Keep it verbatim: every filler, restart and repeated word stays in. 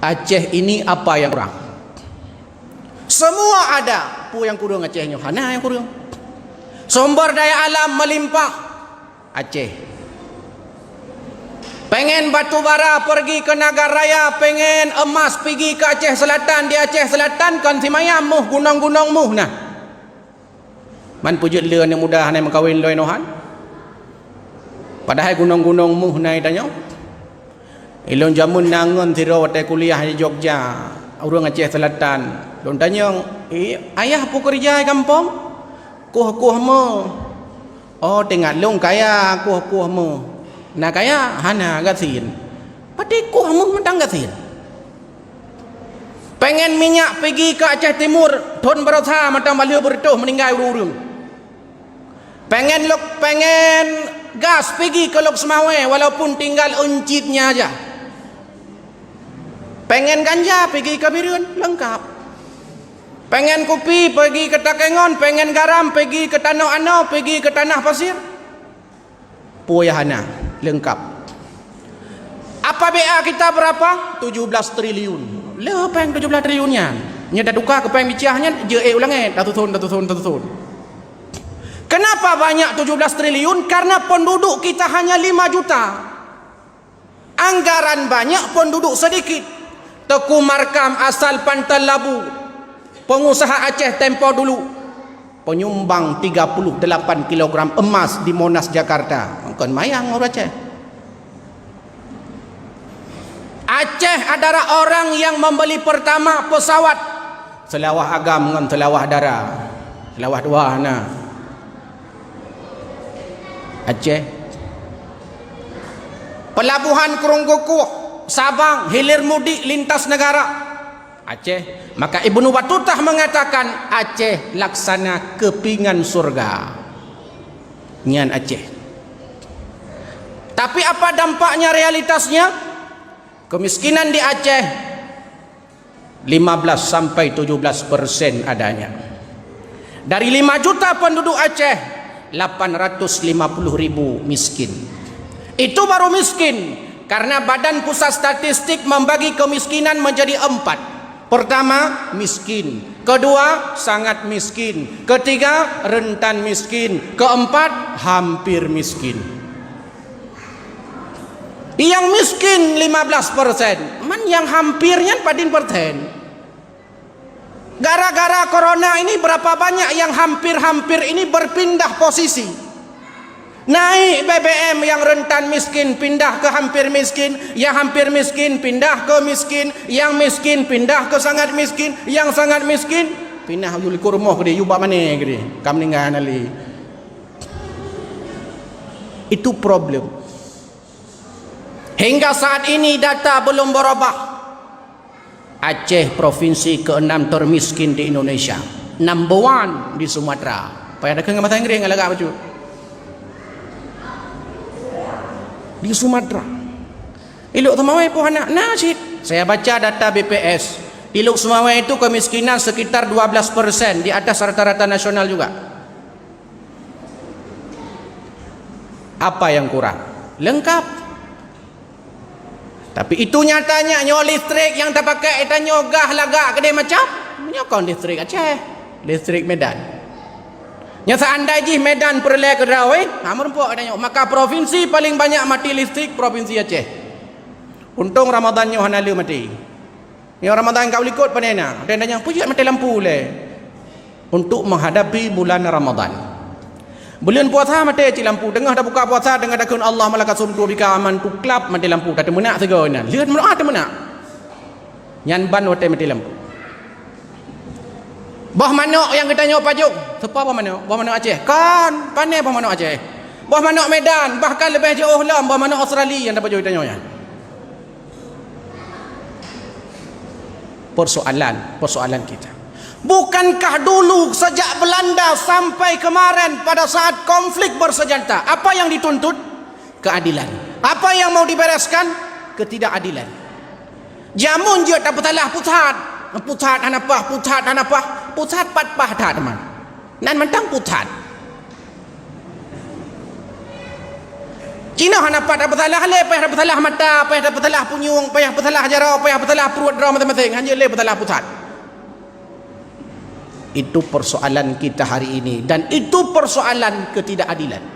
Aceh ini apa yang kurang? Semua ada. Peue nyang kureueng Aceh nyoe? Hana nyang kureueng. Sumber daya alam melimpah. Aceh. Pengen batu bara pergi ke Nagan Raya, pengen emas pigi ke Aceh Selatan, di Aceh Selatan kon simayam muh, gunong-gunong muh nah. Man peujeuet lé aneuk muda hana meukawen lom inoe han. Padahai gunong-gunong muh na i tanyoe. Ilôn jameun na ngon sidroe watée kuliah di Jogja, ureuëng Aceh Selatan. Lôn tanyong, "Eh, ayah peue keureuja i gampông?" "Kueh-kueh meuh." "Oh, teuingat lôn kaya kueh-kueh meuh." "Na kaya?" "Hana, gasien." "Patéh kueh meuh mantong gasien?" Pengen minyak pigi ke Aceh Timur, thon baroesa mantong ban lheueh beureutoh meuninggai ureuëng-ureuëng. Pengen lok, pengen gas pigi ke Lhokseumawe walaupun tinggal euncitnya aja. Pengen ganja pigi ke Bireuen, leungkap. Pengen kupi pigi ke Takengon, pengen garam pigi ke Tanoh Anoe, pigi ke Tanah Pasir. Peue nyang hana, leungkap. Apa B A kita berapa? Tujuh belas triliun. Le péng tujuh belas triliun nyan. Nyoe tatuka keu péng bicah nyan, jeuet ék u langét, tatuson, tatuson, tatuson. Kenapa banyak tujuh belas triliun? Karena penduduk kita hanya lima juta. Anggaran banyak, penduduk sedikit. Teuku Markam asal Panton Labu, pengusaha Aceh tempo dulu, penyumbang tiga puluh delapan kilogram emas di Monas, Jakarta. Kon mayang ureuëng Aceh. Aceh adalah orang yang membeli pertama pesawat. Seulawah agam ngon seulawah dara. Seulawah dua na. Aceh. Pelabuhan Krueng Kukuh, Sabang, hilir mudik lintas negara. Aceh. Maka Ibnu Batutah mengatakan, Aceh laksana kepingan surga. Nyan Aceh. Tapi apa dampaknya, realitasnya? Kemiskinan di Aceh lima belas sampai tujuh belas persen adanya. Dari lima juta penduduk Aceh, delapan ratus lima puluh ribu miskin. Itu baru miskin, karena Badan Pusat Statistik membagi kemiskinan menjadi empat. Pertama, miskin. Kedua, sangat miskin. Ketiga, rentan miskin. Keempat, hampir miskin. Nyang miskin lima belas persen, man nyang hampir nyan padum persen. Gara-gara corona ini berapa banyak yang hampir-hampir ini berpindah posisi. Naik B B M, yang rentan miskin pindah ke hampir miskin, yang hampir miskin pindah ke miskin, yang miskin pindah ke sangat miskin, yang sangat miskin pindah yue likot rumoh keudeh, yue bak mané keudeh, ka meuninggai hana lé. Itu problem. Hingga saat ini data belum berubah. Aceh provinsi keenam termiskin di Indonesia. Number one di Sumatera. Payah dakeueng ngon bahasa Inggris ngon lagak bacut. Di Sumatera. Di Lhokseumawe pun hana, na cit. Saya baca data B P S. Di Lhokseumawe itu kemiskinan sekitar dua belas persen, di atas rata-rata nasional juga. Apa yang kurang? Lengkap. Tapi itu nyatanya, nyoe listrik nyang tapakai, tanyoe gah lagak keudeh macam. Nyoe kon listrik Aceh, listrik Medan. Nyoe seandai jih Medan peureulée keudroe, ha, meurumpok tanyoe, maka provinsi paling banyak mati listrik provinsi Aceh. Untông Ramadan nyoe hana le mati. Nyoe Ramadan ka u likot pane na, ada yang tanya, "Peue jeuet maté lampu lé?" Untuk menghadapi bulan Ramadan. Buleuen puasa maté cit lampu, teungoh tabuka puasa, teungoh takheun Allah malakasum tu bika aman tu klap maté lampu, tateumeunak sigoe nyan. Lheueh meudoa teumeunak. Nyan ban watée maté lampu. Boh manok nyang geutanyoe pajoh, soe boh manok? Boh manok Aceh. Kon, pane boh manok Aceh. Boh manok Medan, bahkan leubeh jiôh lom boh manok Australia nyang tapajoh geutanyoe nyan. Persoalan, persoalan kita. Bukankah dulu sejak Belanda sampai kemarin pada saat konflik bersenjata, apa yang dituntut? Keadilan. Apa yang mau dibereskan? Ketidakadilan. Jameun jeuet tapeusalah pusat. Pusat hana paih, pusat hana paih, pusat pat paih that teuma. Nan mantong pusat. Cina hana pat tapeusalah lé, payah tapeusalah mata, payah tapeusalah punyueng, payah peusalah jaroe, payah peusalah pruet droe maséng-maséng, hana lé peusalah pusat. Itu persoalan kita hari ini dan itu persoalan ketidakadilan.